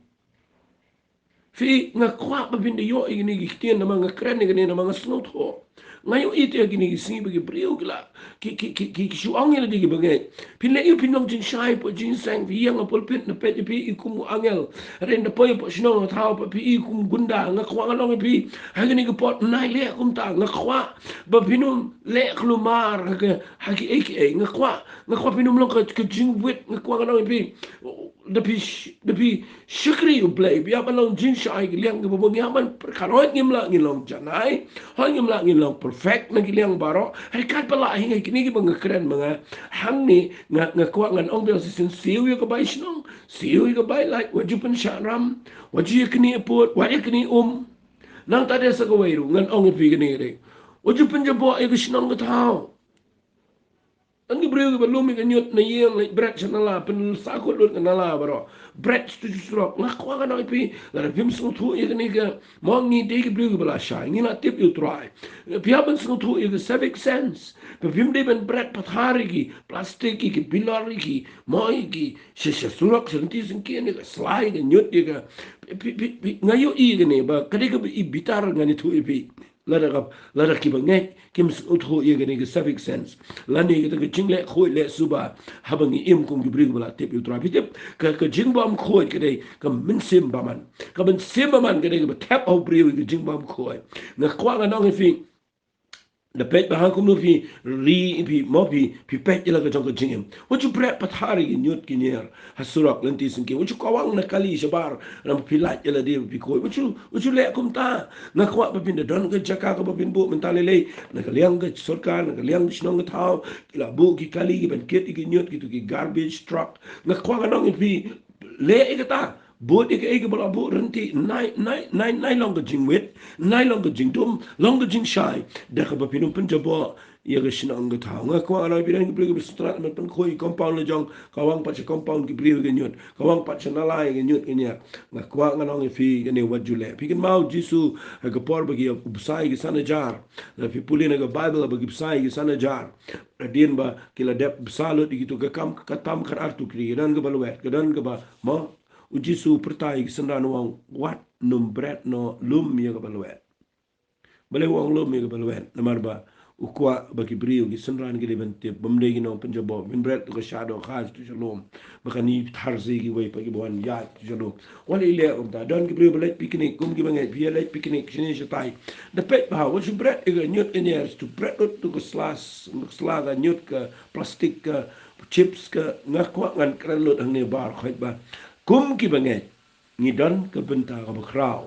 Phi, nga kwah ba phin da ïoh ïa kine ki ktien, namar nga kren ïa kine namar nga sngewthuh. Nga ïohi te ïa kine ki sngi ba ki briew ki la, ki, ki, ki, ki, ki shu ong ïa lade ki bangeit. Phin leh ïa, phin long jingshai hapoh jingseng, phi ïeng ha pulpit, na peit ïa phi i kum u angel. Hynrei na poi hapoh shnong thaw pat phi i kum gunda. Nga kwah ngan ong ïa phi ha kine ki por, nai leh kumta. Nga kwah ba phin ym leh kulmar ha ka, ha kiei kiei. Nga kwah, nga kwah phin ym long ka, ka jingwit. Nga kwah ngan ong ïa phi, da phi sh-, da phi shakri U Blei, phi hap ban long jingshai ha ki liang kiba bun. Ngi hap ban pyrkhat, hooid ngim lah ngin long janai, hooid ngim lah ngin long perfect na ki liang baroh. Hynrei katba lah hi, ha kine kiba nga kren ma nga hangne, nga, nga kwah ngan ong biang shisien, siew ïa ka bai shnong, siew ïa ka bai lait, wat ju pynshah ram, wat ju ïa kane pud, wat ïa kane um. Nangta de sa kawei ruh ngan ong ïa phi kane ruh, wat ju pynjaboh ïa ka shnong ka thaw. Don ki briew kiba lum ïa ka ñiut na ïing, leit bret sha nala, pynsakut lut ka nala baroh, bret sha tu sha surok. Nga kwah ngan ong ïa phi, lada phim sngewthuh ïa kane ka, mo ngi dei ki briew kiba lashai, ngi la tip ïa U Trai. Phi hap ban sngewthuh ïa ka civic sense. Ba phim dei ban bret pathar ïa ki plastik, ïa ki bilor, ïa ki, mo ïa ki sha, sha surok, sha lynti syngkien, ïa ka sla, ïa ka ñiut, ïa ka, phi, phi, phi, nga ïohi ïa kane ba ka dei kaba i bitar, ngan ïathuh ïa phi. Lada ka, lada kiba ngeit kim sngewthuh ïa kane ka civic sense, lane kata ka jingleh khuid leh suba haba ngi im kum ki briew ba la tip ïa U Trai. Phi tip, ka, ka jingbam khuid ka dei ka mynsiem bymman. Ka mynsiem bymman ka dei kaba thep ha u briew ïa ka jingbam khuid. Nga kwah ngan ong ïa phi, da peit ba ha kumno phi ri, phi mo, phi, phi peit ïa la ka jong ka jingim. Wat ju bret pathar ïa ki ñiut ki ñier ha surok, lynti syngkien. Wat ju kawang na kali shabar, namar phi lait ïa lade ba phi khuid. Wat ju, wat ju leh kumta. Nga kwah ba phin da don ka jaka kaba phin buh mynta lei lei, na ka liang ka sorkar, na ka liang ka shnong ka thaw, ki la buh ki kali kiban kit ïa ki ñiut, kito ki garbage truck. Nga kwah ngan ong ïa phi, leh ïa kata. Bud ïa kaei kaba la buh ryntih, nai, nai, nai, nai long ka jingwit, nai long ka jingdum, long ka jingshai, da kaba phin ym pynjaboh ïa ka shnong ka thaw. Nga kwah ngan ong ïa phi, don ki briew kiba sngewtynnat ban pynkhuid compound la jong, kawang pat sha compound ki briew ïa ka ñiut, kawang pat sha nala ïa ka ñiut ka ñier. Nga kwah ngan ong ïa phi kane, wat ju leh. Phi kynmaw U Jisu ha ka por ba ki ïa bsa ïa ki san hajar. Lada phi pule na ka Baibl ba ki bsa ïa ki san hajar, hadien ba ki la dep bsa lut ïa kito, ka kam, ka tam khatar tukri, ka don kaba lwet, ka don kaba, mo, U Jisu u pyrta ïa ki synran u ong, wat nym bret noh lum ïa kaba lwet. Balei u ong lum ïa kaba lwet? Namar ba u kwah ba ki briew, ki synran ki dei ban tip, bym dei ki nongpynjaboh. Phin bret tu ka shadoh, kha tu sha lum, ba kane thar sha kiwei pat kiba wan ïaid tu sha lum. Wat leh kumta. Don ki briew ba leit picnic, kum kiba ngeit, phi ïa leit picnic shane shatai. Da peit bha, wat shu bret ïa ka ñiut ka ñier, shu bret lut tu ka sla, sla ka ñiut, ka plastik, ka chips, ka, nga kwah ngan kren lut hangne baroh khoit ba kum kiba ngeit, ngi don ka bynta kaba khraw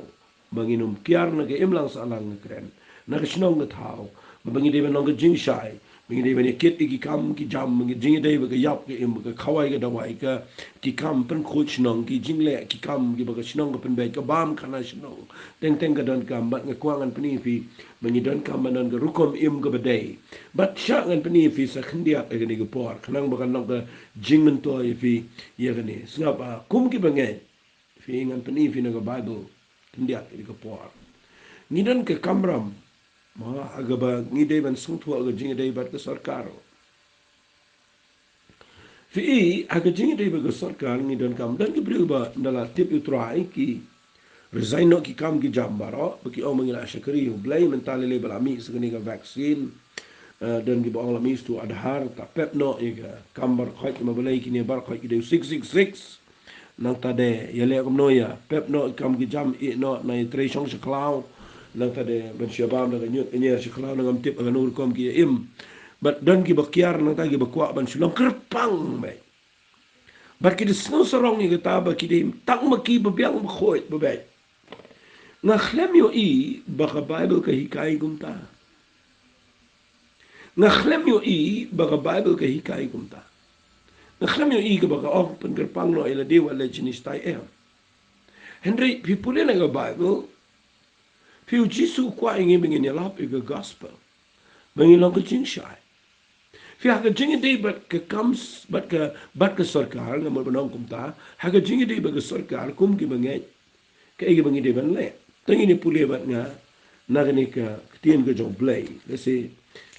ba ngin ym kiar na ka imlang sahlang, nga kren, na ka shnong ka thaw, ba ngi dei ban long ka jingshai, ba ngi dei ban ïa kit ïa ki kam ki jam, ba ngi jingdei ba ka ïap ka im, ba ka khawai ka dawai, ka, ki kam pynkhuid shnong, ki jingleh ki kam kiba ka shnong ka pynbeit, ka bam khana shnong. Teng teng ka donkam, bad nga kwah ngan pyni ïa phi ba ngi donkam ban don ka rukom im kaba dei. Bad shah ngan pyni ïa phi sa khyndiat ha kane ka por, khnang ba kan long ka jingmyntoi ïa phi ïa kane. Sngap, ah, kum kiba ngeit, phi, ngan pyni ïa phi na ka Baibl khyndiat ïa ka por. Ngi don ka kamram, mo, ha kaba ngi dei ban sngewthuh ha ka jingïadei bad ka sorkar. Phi, ha ka jingïadei bad ka sorkar ngi donkam, don ki briew ba ynda la tip ïa U Trai ki resign noh ki kam ki jam baroh, ba ki ong ba ngi la shakri ïa U Blei. Mynta lei lei ba la mih sa kane ka vaccine, eh, don kiba ong la mih sa tu Aadhaar, ta pep noh ïa ka kam baroh khoit, ma balei kine baroh khoit ki dei six six six. Nangta de ïaleh kumno, ïa pep noh ki kam ki jam, ïeh noh na ïatrei shong sha khlaw. Nangta de ban shu bam da ka ñiut ka ñier sha khlaw, nangam tip ha kano rukom ki ïa im. Bad don kiba kiar nangta kiba kwah ban shu long kyrpang beit. Bad ki da sngew sarong ïa kata ba ki dei tang ma ki ba biang ba khuid ba beit. Nga khlem ïohi ba ka Baibl ka hikai kumta. Nga khlem ïohi ba ka Baibl ka hikai kumta. Nga khlem ïohi kaba ka ong pynkyrpang noh ïa lade wat leit shane shatai, em. Hynrei phi pule na ka Baibl, Phi, u Jisu u kwah ïa ngi ba ngin ïalap ïa ka gospel, ba ngin long ka jingshai. Phi, ha ka jingïadei bad ka kam s-, bad ka, bad ka sorkar, nga mut ban ong kumta, ha ka jingïadei bad ka sorkar kum ki bangeit, kaei kaba ngi dei ban leh? To ngin ïa pule bad nga na kane ka ktien ka jong U Blei. Lehse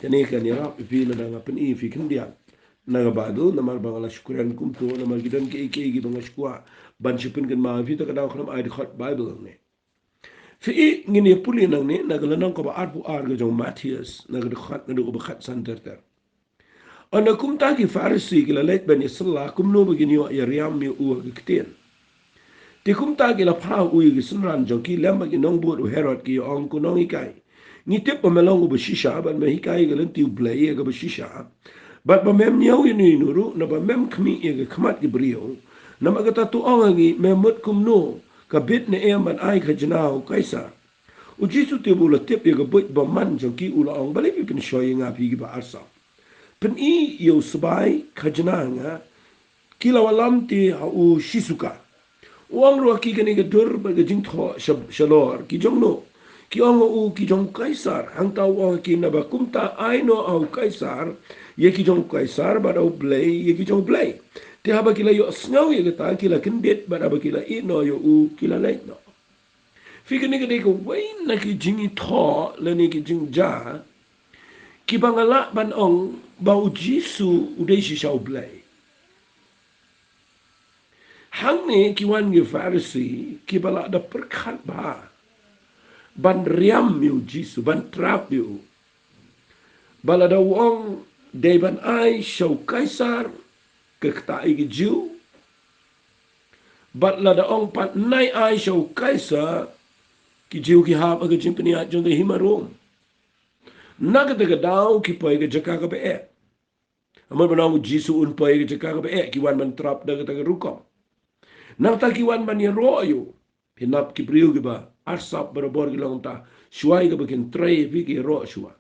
kane kan ïarap ïa phi lada nga pyni ïa phi khyndiat na ka Baibl, namar ba nga la shu kren kumto namar ki don kiei kiei kiba nga shu kwah ban shu pynkynmaw ïa phi. Ta ka daw khlem ai dkhot Baibl ne. Phi, ngin ïa pule nangne na ka lynnong kaba arphew ar ka jong u Mathaios, na ka dkhot naduh kaba khatsan ter ter. Ynda kumta ki Pharisi ki la leit ban ïasylla kumno ba kin ïoh ïariam ïa u ha ka ktien. Te kumta ki la phah u ïa ki synran jong ki lem bad ki nongbud u Herod, ki ong, Ko Nonghikai, ngi tip ba me long uba shisha bad me hikai ïa ka lynti U Blei ïa kaba shisha, bad ba mem ñiew ïa uno uno ruh, naba mem khmih ïa ka khmat ki briew. Namar kata to ong ha ngi, me mut kumno, ka bit ne em ban ai khajna ha u Kaisar? U Jisu te ba u la tip ïa ka buit bymman jong ki, u la ong, Balei phi pynshoi ïa nga, phi kiba arsap? Pyni ïa u sbai khajna ha nga. Ki la wallam te ha u shisuka. U ong ruh ha ki, Kane ka dur bad ka jingthoh sha-, shalor ki jongno? Ki ong ha u, Ki jong u Kaisar. Hangta u ong ha ki, Naba kumta ai noh ha u Kaisar ïa ki jong u Kaisar, bad ha U Blei ïa ki jong U Blei. Te haba ki la ïohsngew ïa kata, ki la kyndit, bad haba ki la ïeh noh ïa u, ki la leit noh. Phi, kane ka dei kawei na ki jingïathoh lane ki jingjia kiba nga lah ban ong ba u Jisu u dei shisha U Blei. Hangne ki wan ki Pharisi kiba la da pyrkhat bha ban riam ïa u Jisu, ban trap ïa u. Ba lada u ong dei ban ai sha u Kaisar ka kata ïa ki Jiw, bad lada ong pat nai ai sha u Kaisar, ki Jiw ki hap ha ka jingpynïaid jong ka hima Rom. Na kata ka daw ki poi ka jaka kaba eh. Namar ba u Jisu un poi ka jaka kaba eh, ki wan ban trap da kata ka rukom. Nangta ki wan ban ïaroh ïa u. Phi nap ki briew kiba arsap barabor ki long ta, shuwa ïa kaba kin trei phi ki ïaroh shuwa.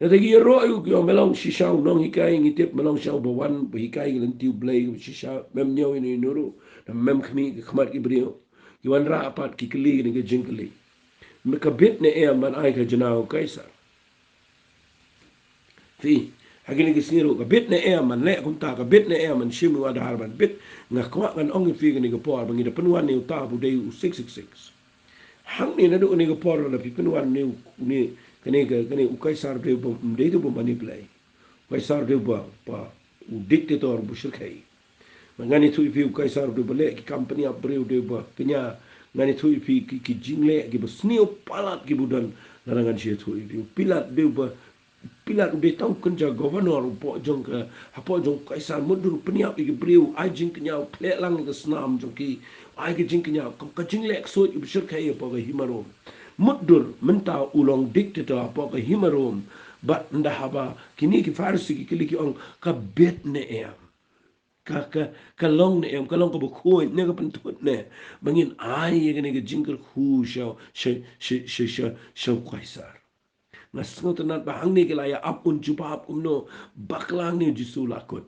Nangta ki ïaroh ïa u, ki ong, Me long shisha u nonghikai, ngi tip me long shisha uba wan ba hikai ka lynti U Blei kaba shisha, mem ñiew ïa uno uno ruh, naba mem khmih ïa ka khmat ki briew. Ki wanrah pat ki kylli kane ka jingkylli, Me, ka bit ne em ban ai khajna ha u Kaisar? Phi, ha kine ki sngi ruh, ka bit ne em ban leh kumta, ka bit ne em ban shim ïa u Adhar ban bit? Nga kwah ngan ong ïa phi kane ka por ba ngi da pynwan ïa uta ba u dei u six six six. Hangne naduh kane ka por lada phi pynwan ïa une, kane ka, kane u Kaisar u dei ba, um dei u ba mane Blei. U Kaisar u dei ba, ba u dictator, ba u shyrkhei. Ngan ïathuh ïa phi, u Kaisar u dei ba leh ki kam pynïap briew, u dei ba kñia. Ngan ïathuh ïa phi ki, ki jingleh kiba sniew palat kiba u don. Lada ngan shu ïathuh ïa phi, u Pilat u dei ba, Pilat u dei tang u kynja governor hapoh jong ka, hapoh jong u Kaisar, mutdur u pynïap ïa ki briew, ai jingkñia, u khleh lang ïa ka snam jong ki, ai ka jingkñia, ka, ka jingleh ksuid, u ba shyrkhei hapoh ka hima Rom. Mutdur mynta u long dictator hapoh ka hima Rom. Bad ynda haba kine ki Pharisi ki kylli, ki ong, Ka bit ne em? Ka, ka, ka long ne em, ka long kaba khuid ne ka pynthut ne ba ngin ai ïa kane ka jingkyrkhu sha, sha, sha, sha, sha, sha u Kaisar? Nga sngewtynnat ba hangne ki la ïa ap un jubab kumno, bakla hangne u Jisu u la kut.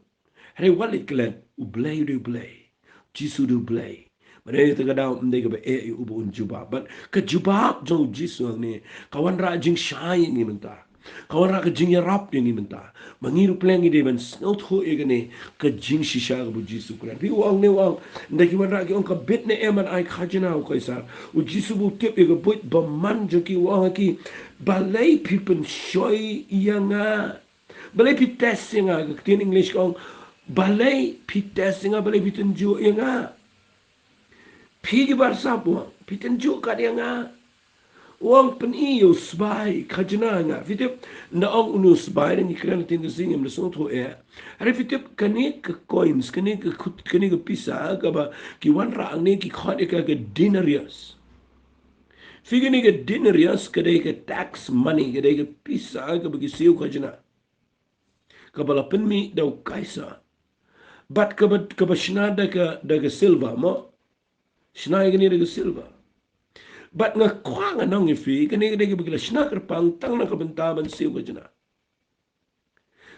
Hynrei wat leit klet, U Blei u dei U Blei, Jisu u dei U Blei. Bad ha kata ka daw ym dei kaba eh ïa u ba un jubab. Bad ka jubab jong u Jisu hangne ka wanrah jingshai ïa ngi mynta. Ka wanrah ka jingïarap ïa ngi mynta ba ngi ruh pyrshah ngi dei ban sngewthuh ïa kane ka jingshisha kaba u Jisu u kren. Phi, u ong ne, u ong, ynda ki wanrah ki ong, Ka bit ne em ban ai khajna ha u Kaisar? U Jisu ba u tip ïa ka buit bymman jong ki, u ong ha ki, Balei phi pynshoi ïa nga? Balei phi test ïa nga? Ka ktien English ka ong, Balei phi test ïa nga? Balei phi tynjuh ïa nga? Phi kiba arsap, u ong, phi tynjuh kat ïa nga. U ong, Pyni ïa u sbai khajna ha nga. Phi tip, ynda ong une u sbai, ngi kren ktien Khasi ngim da sngewthuh eh. Hynrei phi tip, kane ka coins, kane ka khut-, kane ka pisa kaba ki wanrah hangne ki khot ïa ka ka denarius. Phi, kane ka denarius ka dei ka tax money, ka dei ka pisa kaba ki siew khajna, kaba la pynmih da u Kaisar. Bad kaba, kaba shna da ka, da ka silver, mo? Shna ïa kane da ka silver. Bad nga kwah ngan ong ïa phi, kane ka dei kaba ki la shna kyrpang tang na ka bynta ban siew khajna.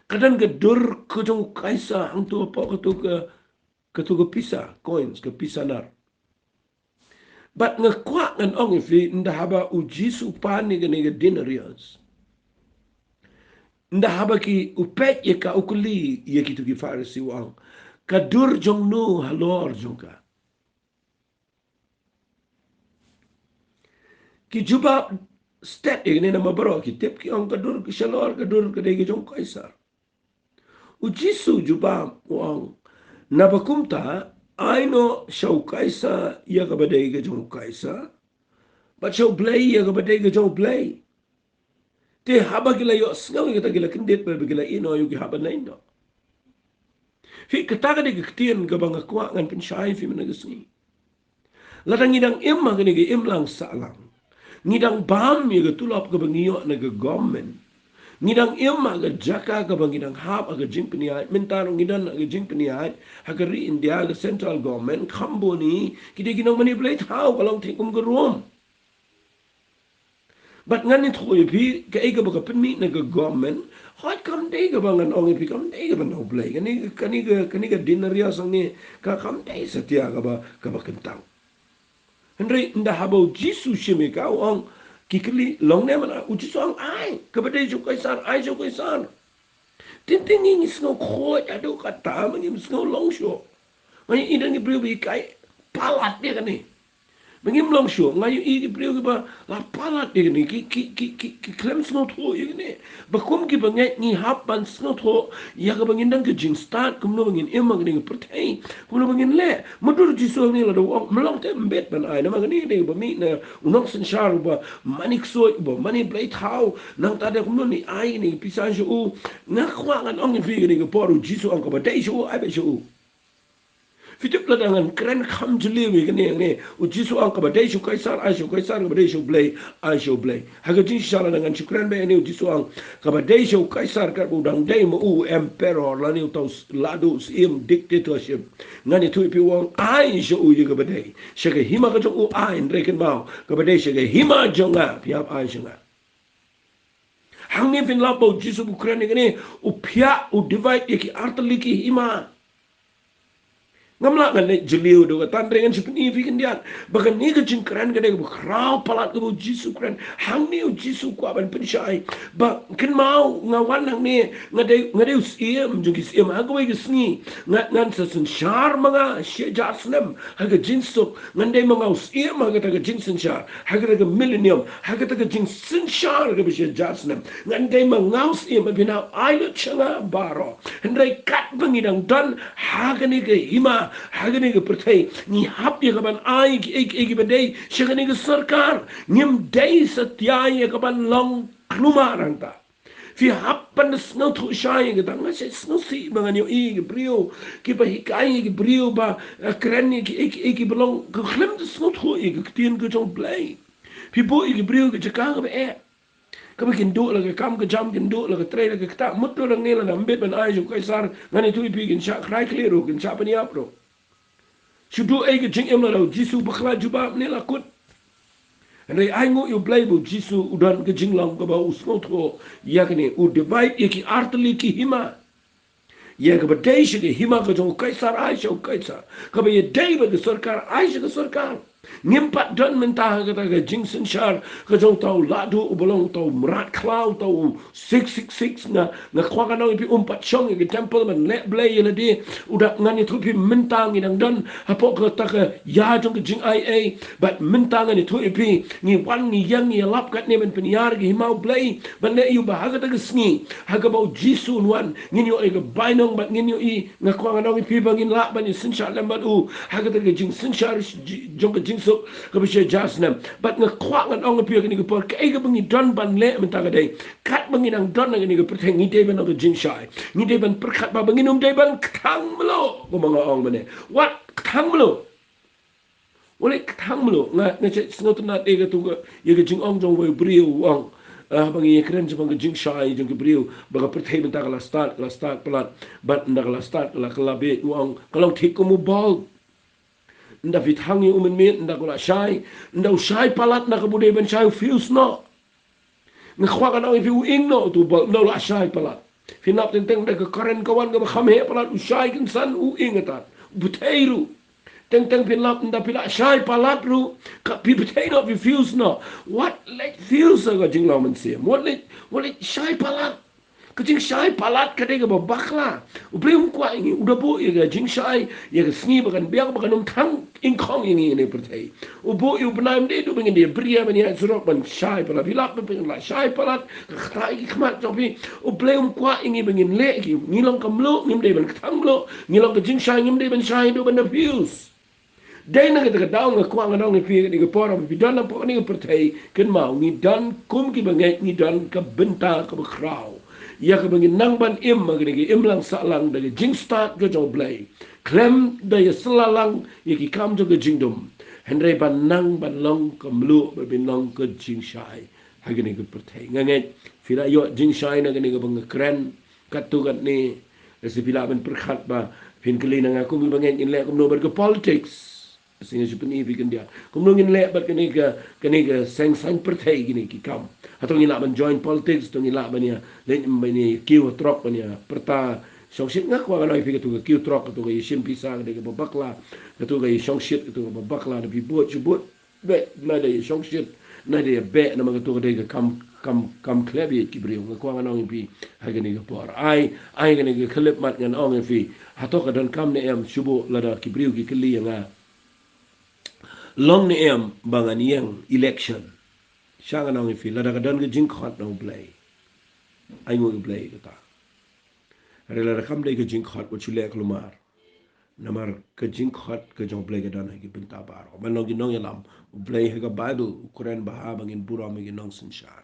Ka don ka dur ka jong u Kaisar hangto hapoh kato ka, kato ka pisa, coins, ka pisa nar. Bad nga kwah ngan ong ïa phi, ynda haba u Jisu pan ïa kane ka denarius, ynda haba ki u peit ïa ka, u kylli ïa kito ki Pharisi, u ong, ka dur jong no halor jong ka? Ki jubab stet ïa kane, namar baroh ki tip, ki ong, ka dur ka shalor, ka dur ka dei ka jong u Kaisar. U Jisu u jubab u ong, naba kumta, ai noh sha u Kaisar ïa kaba dei ka jong u Kaisar, bad sha u Blei ïa kaba dei ka jong u Blei. Te haba ki la ïohsngew ïa kata, ki la kyndit bad ki la ïehnoh ïa u, ki hap ban leit noh. Phi, kata ka dei ka ktien kaba nga kwah ngan pynshai ïa phi mynne ka sngi. Lada ngi dang im ha kane ka imlang sahlang, ngi dang bam ïa ka tulop kaba ngi ïoh na ka government, ngi dang im ha ka jaka kaba ngi dang hap ha ka jingpynïaid, mynta ruh ngi don ha ka jingpynïaid ha ka ri India, ka central government, kham bun hi ki dei ki nongmane blei thaw, ka long thik kum ka Rom. Bad ngan ïathuh ïa phi, kaei kaba ka pynmih na ka government, hooid, kam dei kaba ngan ong ïa phi, kam dei kaba na u Blei. Kane, kane ka, kane ka denarius hangne, ka kam dei satia kaba, kaba kyntang. Hynrei ynda haba u Jisu shim ïa ka, u ong, ki kylli, long ne em? U Jisu u ong, ai, kaba dei sha u Kaisar, ai sha u Kaisar. Teng teng ngi, ngi sngew khuid haduh katta, ma ngim sngew long shuh. Ma ngi ïohi ki briew ba hikai palat ïa kane. Ma ngim long shuh, nga ïohi ki briew kiba la palat ïa kane, ki, ki, ki, ki, ki khlem sngewthuh ïa kane. Ba kum ki bangeit ngi hap ban sngewthuh ïa kaba ngin don ka jingstad, kumno ba ngin im ha kane ka pyrthei, kumno ba ngin leh. Mutdur Jisu hangne lada u ong, ym long te ym bit ban ai, namar kane ka dei kaba mih na u nongsynshar uba mane ksuid, uba mane blei thaw. Nangta te kumno ngi ai kane ka pisa sha u? Nga kwah ngan ong ïa phi, kane ka por u Jisu u ong kaba dei sha u, ai beit sha u. Phi tip, lada ngan kren kham jylliew ïa kane, kane, u Jisu u ong kaba dei sha u Kaisar, ai sha u Kaisar, kaba dei sha u Blei, ai sha u Blei. Ha ka jingshisha lada ngan shu kren beit, kane u Jisu u ong kaba dei sha u Kaisar, katba u dang dei ma u u emperor lane uta u s-, lahduh, u syiem, dictatorship. Ngan ïathuh ïa phi, u ong ai sha u ïa kaba dei sha ka hima ka jong u, ai, hynrei kynmaw, kaba dei sha ka hima jong nga, phi hap ai sha nga. Hangne phin lap ba u Jisu u kren ïa kane, u phiah, u divide ïa ki artylli ki hima. Ngam lah ngan leit jylliew haduh katta, hynrei ngan shu pyni ïa phi khyndiat ba kane ka jingkren ka dei kaba khraw palat kaba u Jisu u kren. Hangne u Jisu u kwah ban pynshai ba kynmaw, nga wan hangne, nga dei, nga dei u syiem jong ki syiem. Ha kawei ka sngi nga, ngan sa synshar ma nga shi hajar snem ha ka jingsuk. Ngan dei ma nga u syiem ha kata ka jingsynshar, ha kata ka millennium, ha kata ka jingsynshar kaba shi hajar snem. Ngan dei ma nga u syiem, ba phin hap ai lut sha nga baroh. Hynrei katba ngi dang don ha kane ka hima, ha kane ka pyrthei, ngi hap ïa ka ban ai kiei kiei kiba dei sha kane ka sorkar. Ngim dei satia ïa ka ban long kulmar hangta. Phi hap ban da sngewthuh shai ïa kata. Nga shait sngewsih ba ngan ïohi ki briew kiba hikai ïa ki briew ba, eh, kren ïa kiei kiei kiba long, ka khlem da sngewthuh ïa ka ktien ka jong u Blei. Phi buh ïa ki briew ha ka jaka kaba eh, kaba kin duh la ka kam ka jam, kin duh la ka trei la ka ktah. Mutdur hangne lada ym bit ban ai sha u Kaisar, ngan ïathuh ïa phi, kin shah krai khlieh ruh, kin shah pynïap ruh. Shu duh ei ka jingim lada u Jisu u bakla jubab ne la kut. Hynrei ainguh ïa u Blei ba u Jisu u don ka jinglong kaba u sngewthuh ïa kane, u divide ïa ki artylli ki hima. Ïa kaba dei sha ka hima ka jong u Kaisar, ai sha u Kaisar. Kaba ïadei bad ka sorkar, ai sha ka sorkar. Ngim pat don mynta ha kata ka jingsynshar ka jong uta u lahduh uba long uta u mrad khlaw, uta u six six six. Nga, nga kwah ngan ong ïa phi, um pat shong ïa ka temple ban leh blei ïa lade. U da, ngan ïathuh ïa phi, mynta ngi dang don hapoh kata ka ïa jong ka jingaiei. Bad mynta ngan ïathuh ïa phi, ngi wan ngi ïeng ngi ïalap katne ban pynïar ïa ka hima u Blei, ban leh ïa u ba ha kata ka sngi ha kaba u Jisu un wan, ngin ïoh ïa ka bainong bad ngin ïohi. Nga kwah ngan ong ïa phi ba ngin lah ban ïasynshar lem bad u ha kata ka jingsynshar ji-, jong ka jingsuk kaba shi hajar snem. Bad nga kwah ngan ong ïa phi ha kane ka por, kaei kaba ngi don ban leh mynta ka dei, katba ngi dang don ha kane ka pyrthei, ngi dei ban long ka jingshai. Ngi dei ban pyrkhat ba, ba ngin ym dei ban kthang mluh, kumba nga ong mynne. Wat kthang mluh. Wat leh kthang mluh. Nga, nga shait sngewtynnad ïa katu ka, ïa ka jingong jong uwei u briew, u ong, ah, ba ngi ïakren shaphang ka jingshai jong ki briew, ba ka pyrthei mynta ka la stad, ka la stad palat. Bad ynda ka la stad, ka la, ka la bieit, u ong, ka long thik kum u bulb. Ynda phi thang ïa u mynmiet, ynda u la shai, ynda u shai palat, ynda kaba u dei ban shai, u fuse noh. Nga kwah ngan ong ïa phi, u ing noh utu u bulb ynda u la shai palat. Phin ap teng teng, ynda ka current ka wan kaba kham heh palat, u shai kynsan, u ing, ynda u bthei ruh. Teng teng phi lap, ynda phi la shai palat ruh, ka phi pyrthei noh, phi fuse noh. Wat leh fuse ka jinglong mynsiem. Wat leh, wat leh shai palat. Ka jingshai palat ka dei kaba bakla. U Blei um kwah ïa ngi, u da buh ïa ka jingshai, ïa ka sngi ba kan biang, ba kan ym thang ingkhong ïa ngi ha kane ka pyrthei. U buh ïa u bnai ym dei haduh ba ngin da bria ban ïaid surok ban shai palat. Phi lap ba phin la shai palat, ka khlaiñ ki khmat jong phi. U Blei um kwah ïa ngi ba ngin leh ki, ngi long ka mluh, ngim dei ban kthang mluh, ngi long ka jingshai, ngim dei ban shai haduh ban da fuse. Dei na kata ka daw nga kwah ngan ong ïa phi ha kane ka por, ba phi don hapoh kane ka pyrthei, kynmaw ngi don kum ki bangeit, ngi don ka bynta kaba khraw. Ïa kaba ngin nang ban im ha kane ka imlang sahlang da ka jingstad ka jong U Blei. Khlem da ïasylla lang ïa ki kam jong ka jingdum, hynrei ban nang ban long ka mluh, ban long ka jingshai ha kane ka pyrthei. Nga ngeit phi la ïoh jingshai na kane kaba nga kren katto katne. Lehse phi lah ban pyrkhat ba phin kylli na nga, kum ki bangeit ngin leh kumno bad ka politics? Lehse nga shu pyni phi khyndiat, kumno ngin leh bad kane ka, kane ka seng saiñ pyrthei, kine ki kam? Hato ngi lah ban join politics, hato ngi lah ban ïa leit ban ïa kiew ha trok ban ïa pyrta shongshit? Nga kwah ngan ong ïa phi, kato ka kiew trok, kato ka ïa shim pisa ka dei kaba bakla, kato ka ïa shongshit, kato kaba bakla. Da phi bud shu bud beh, na da ïa shongshit, na da ïa beh, namar kato ka dei ka kam, kam, kam khlem ïa ki briew. Nga kwah ngan ong ïa phi ha kane ka por, ai, ai kane ka khyllipmat ngan ong ïa phi. Hato ka donkam ne em? Shu buh, lada ki briew ki kylli ïa nga, long ne em ba ngan ïeng election? Sha ngan ong ïa phi, lada ka don ka jingkhot na U Blei, ai nguh ïa U Blei kata. Hynrei lada kam dei ka jingkhot, wat shu leh kulmar. Namar ka jingkhot ka jong U Blei ka don ha ki bynta baroh. Ban long ki nongïalam U Blei, ha ka Baibl u kren bha ba ngin burom ïa ki nongsynshar.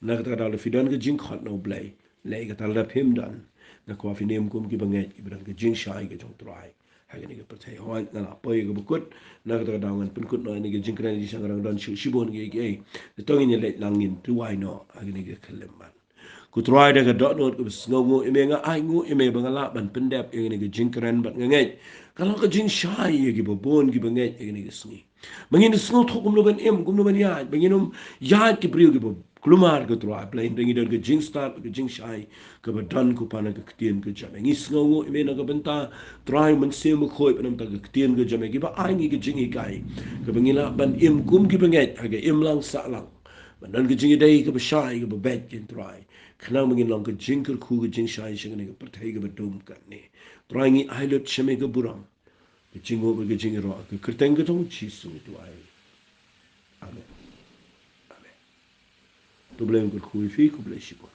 Na kata ka daw lada phi don ka jingkhot na U Blei, leh ïa kata. Lada phim don, nga kwah phin im kum ki bangeit kiba don ka jingshai ka jong U Trai ha kane ka pyrthei. Hooid, nga la poi ïa kaba kut. Na kata ka daw ngan pynkut noh ïa kane ka jingkren, jingshisha nga dang don shuh shibun kiei kiei. Te to ngin ïa leit lang, ngin duwai noh ha kane ka khyllipmat. Ko Trai, da ka dohnud kaba sngewnguh ïa me, nga ai nguh ïa me ba nga lah ban pyndep ïa kane ka jingkren bad nga ngeit ka long ka jingshai ïa kiba bun kiba ngeit ïa kane ka sngi. Ba ngin sngewthuh kumno ban im, kumno ban ïaid, ba ngin ym ïaid ki briew kiba kulmar, ko Trai Blei, hynrei ngi don ka jingstad, ka jingshai kaba don, ko Pa, na ka ktien ka jong me. Ngi sngewnguh ïa me na ka bynta, Trai Mynsiem Bakhuid, na ka bynta ka ktien ka jong me, kiba ai ngi ka jinghikai kaba ngi lah ban im kum ki bangeit ha ka imlang sahlang. Ban don ka jingïadei kaba shai, kaba beit, ko Trai, khnang ba ngin long ka jingkyrkhu, ka jingshai sha kane ka pyrthei kaba dum katne. Trai, ngi ai lut sha me ka burom, ka jingnguh bad ka jingïaroh, ha ka kyrteng ka jong U Jisu ngi duwai. Amen. Amen. To U Blei un kyrkhu ïa phi, khublei shibun.